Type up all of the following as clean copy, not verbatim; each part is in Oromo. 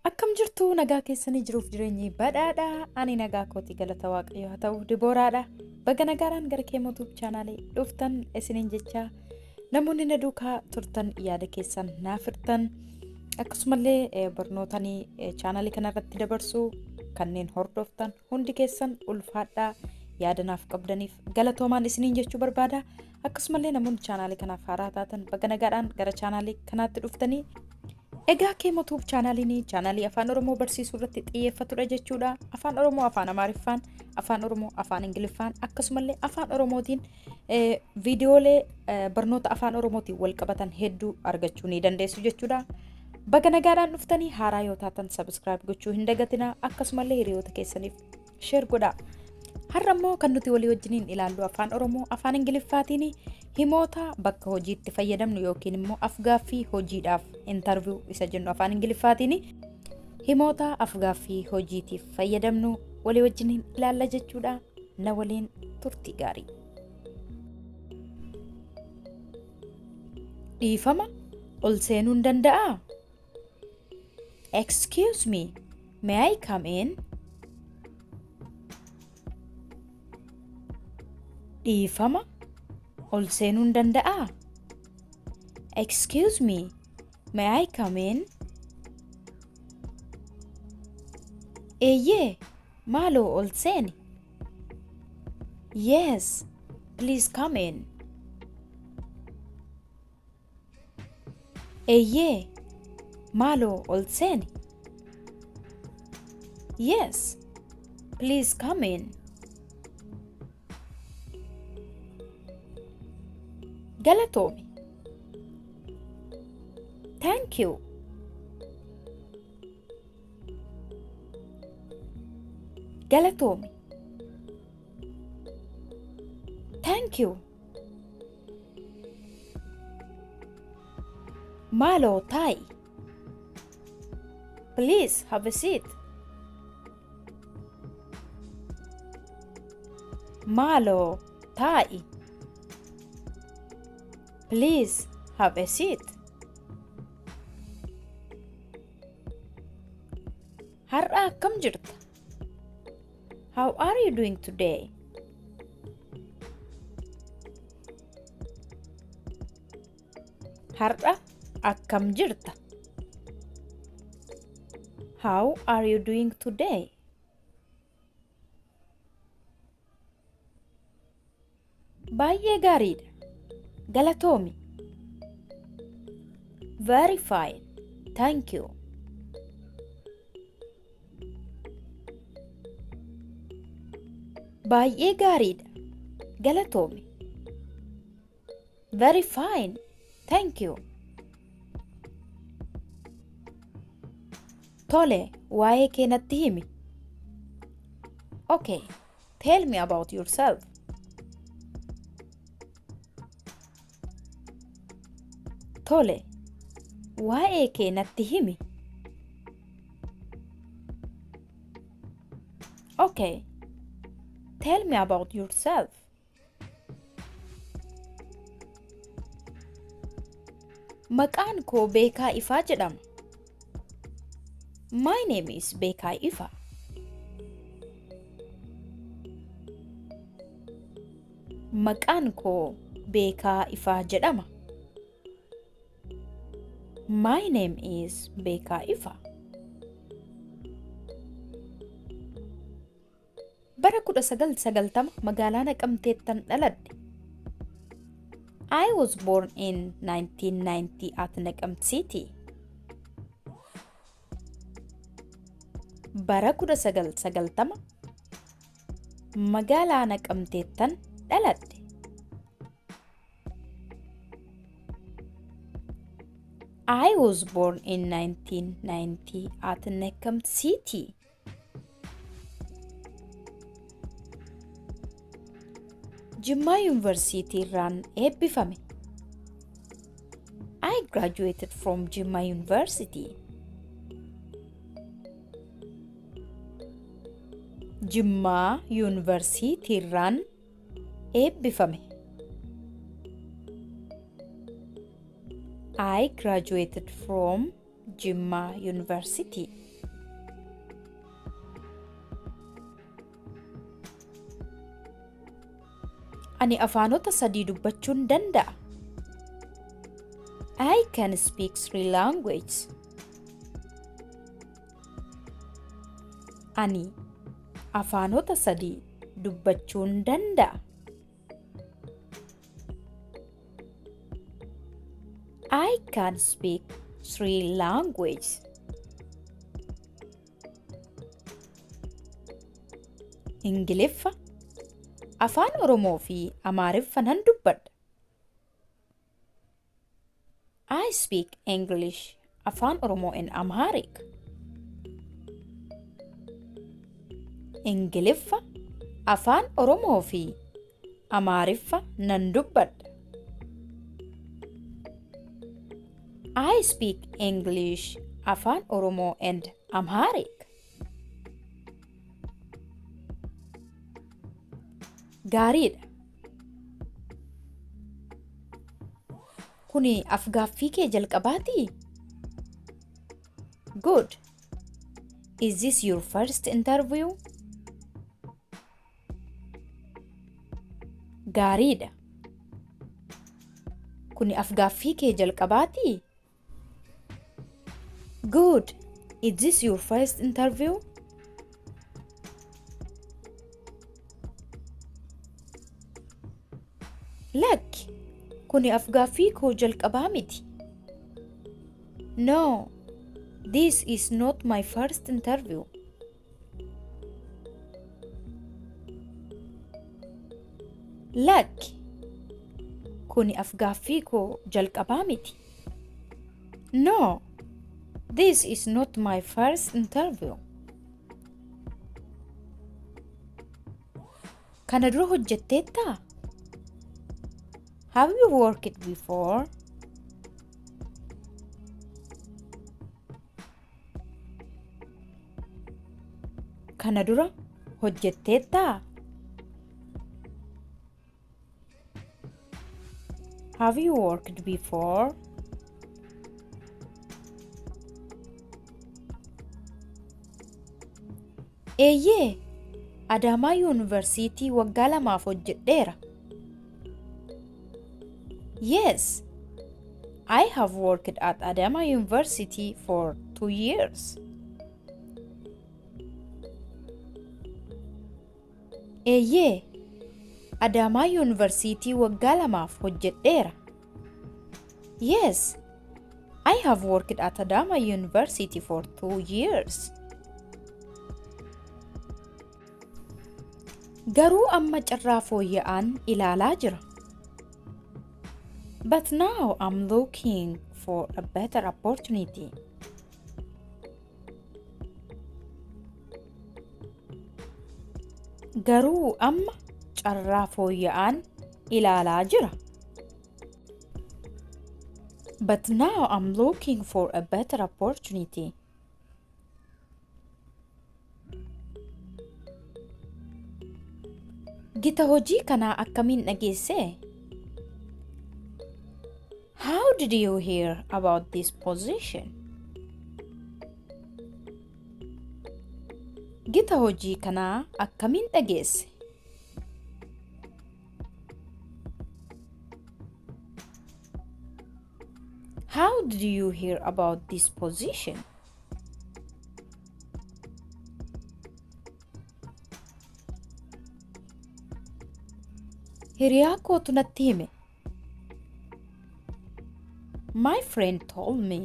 Akkam jirtu nagaa keessanii jiruuf jireenyi badhaadha. Ani nagaa kooti galata Waaqayyo haa ta'u Dibooraadha. Baga nagaadhaan gara Keemoo Tube chaanaalii dhuftan isiniin jecha namoonni na duukaa turtan yaada keessan naaf hirtan akkasumallee barnootanii chaanaalii kanarratti dabarsu kanneen hordoftan hundi keessan ulfaadhaa yaada naaf qabdaniif galatoomaan isiniin jechuu barbaada. Akkasumallee namoonni chaanaalii kanaaf haaraa taatan baga nagaadhaan gara chaanaalii kanaatti dhuftanii Egaa Keemo Tube chaanaaliin chaanaalii Afaan Oromoo barsiisuu irratti xiyyeeffatudha jechuudha. Afaan Oromoo Afaan Amaariffaan, Afaan Oromoo Afaan Ingiliffaan akkasumallee Afaan Oromootiin viidiyoolee barnoota Afaan Oromootiin wal qabatan hedduu argachuu ni dandeessu jechuudha. Baga nagaadhaan dhuftanii haaraa yoo taatan sabiskiraayib gochuu hin dagatinaa akkasumallee hiriyoota keessaniif sheer godhaa. Har'a immoo kan nuti walii wajjiniin ilaallu Afaan Oromoo Afaan Ingiliffaatiin himoota bakka hojiitti fayyadamnu yookiin immoo afgaaffii hojiidhaaf interview isa jennu Afaan Ingiliffaatiin himoota afgaaffii hojiitiif fayyadamnu walii wajjiniin ilaalla jechuudha. Na waliin turtii gaarii. Dhiifama ol seenuun danda'aa? Excuse me, may I come in? Dhiifama ol seenuun danda'aa? Excuse me, may I come in? Eeyyee, maaloo ol seeni. Yes, please come in. Eeyyee, maaloo ol seeni. Yes, please come in. Galatoomi. Thank you. Galatoomi. Thank you. Maaloo taa'i. Please have a seat. Maaloo taa'i. Please have a seat. Har'a akkam jirta? How are you doing today? Har'a akkam jirta? How are you doing today? Baay'ee gaariidha. Galatoomi. Very fine. Thank you. Baay'ee gaariidha. Galatoomi. Very fine. Thank you. Tole, waa'ee kee natti himi. Okay, tell me about yourself. Tole, waa'ee kee natti himi. Okay, tell me about yourself. Maqaan koo Beekaa Ifaa jedhama. My name is Beekaa Ifaa. Maqaan koo Beekaa Ifaa jedhama. My name is Beekaa Ifaa. Bara 1990 magaalaa Naqamteettan dhaladhe. I was born in 1990 at Naqamt City. Bara 1990 magaalaa Naqamteettan dhaladhe. I was born in 1990 at Naqamt City. Jimmaa Yuunivarsiitii irraan eebbifame. I graduated from Jimma University. Jimmaa Yuunivarsiitii irraan eebbifame. I graduated from Jimma University. Ani afaanota sadii dubbachuun danda'a. I can speak three languages. Ani afaanota sadii dubbachuun danda'a. I can speak three languages. Ingiliffa, Afaan Oromoo fi Amaariffa nan dubbadha. I speak English, Afaan Oromoo and Amharic. Ingiliffa, Afaan Oromoo fi Amaariffa nan dubbadha. I speak English, Afaan Oromoo and Amharic. Gaariidha. Kuni afgaaffii kee jalqabaatii? Good. Is this your first interview? Gaariidha. Kuni afgaaffii kee jalqabaatii? Good. Is this your first interview? Lakki, kuni afgaaffii koo jalqabaa miti. No, this is not my first interview. Lakki, kuni afgaaffii koo jalqabaa miti. No, this is not my first interview. Kana dura hojjetteettaa? Have you worked before? Kana dura hojjetteettaa? Have you worked before? Eeyyee, Adaamaa Yuunivarsiitii waggaa 2f hojjedheera. Yes, I have worked at Adama University for 2 years. Eeyyee, Adaamaa Yuunivarsiitii waggaa 2f hojjedheera. Yes, I have worked at Adama University for 2 years. Garuu amma carraa fooyya'aan ilaalaa jira. But now I'm looking for a better opportunity. Garuu amma carraa fooyya'aan ilaalaa jira. But now I'm looking for a better opportunity. Gita hojii kanaa akkamiin dhageesse? How did you hear about this position? Gita hojii kanaa akkamiin dhageesse? How did you hear about this position? Hiriyaa kootu natti hime. My friend told me.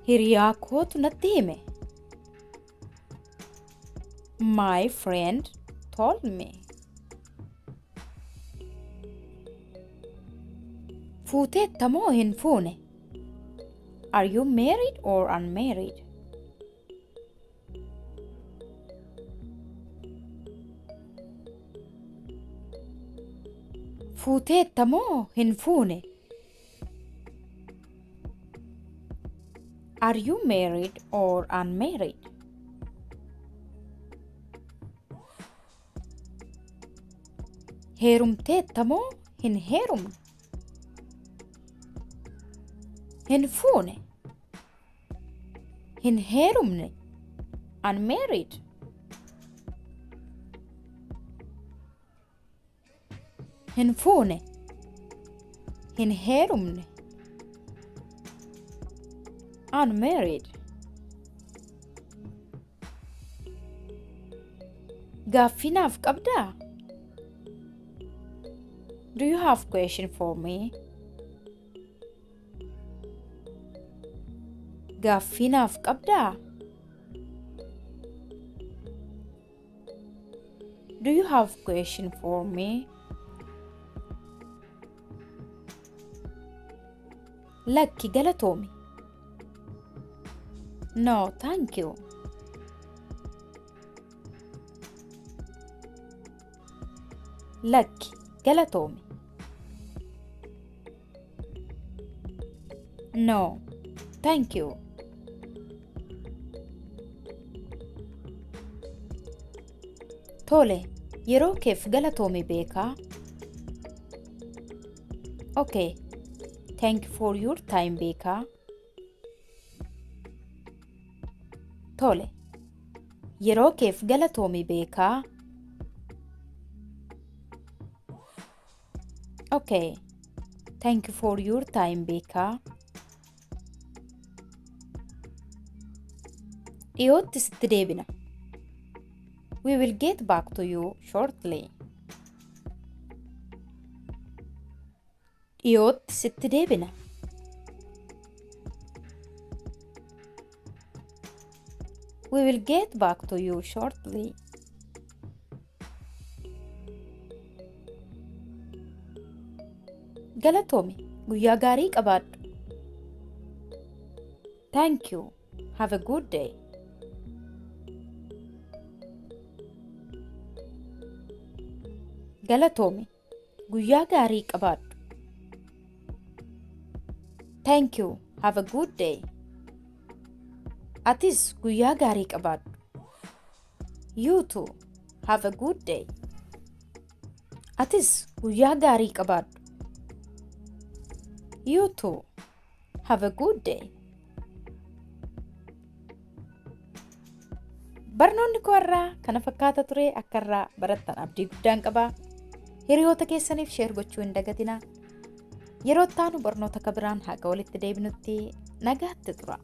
Hiriyaa kootu natti hime. My friend told me. Fuuteetta moo hin fuune? Are you married or unmarried? Fuuteetta moo hin fuune? Are you married or unmarried? Heerumteetta moo hin heerumne? Hin fuune. Hin heerumne. Unmarried. Hin fuune. Hin heerumne. Unmarried. Gaaffii naaf qabdaa? Do you have question for me? Gaaffii naaf qabdaa? Do you have question for me? Lakki, galatoomi. No, thank you. Lakki, galatoomi. No, thank you. Tole, yeroo keef galatoomi beekaa. Okay, thank you for your time, beekaa. Tole, yeroo keef galatoomi beekaa. Okay, thank you for your time, beekaa. Dhiyootti sitti deebina. We will get back to you shortly. Dhiyootti sitti deebina. We will get back to you shortly. Galatoomi, guyyaa gaarii qabaadhu. Thank you. Have a good day. Galatoomi, guyyaa gaarii qabaadhu. Thank you. Have a good day. Atis guyyaa gaarii qabaadhu. You too. Have a good day. Atis guyyaa gaarii qabaadhu. You too. Have a good day. Barnoonni koo irraa kana fakkaata ture. Akka irraa barattan abdii guddaan qaba. Hiriyoota keessaniif share gochuu hin dagatinaa. Yeroo itti aanu barnoota akka biraan haga walitti deebinutti nagaatti tura.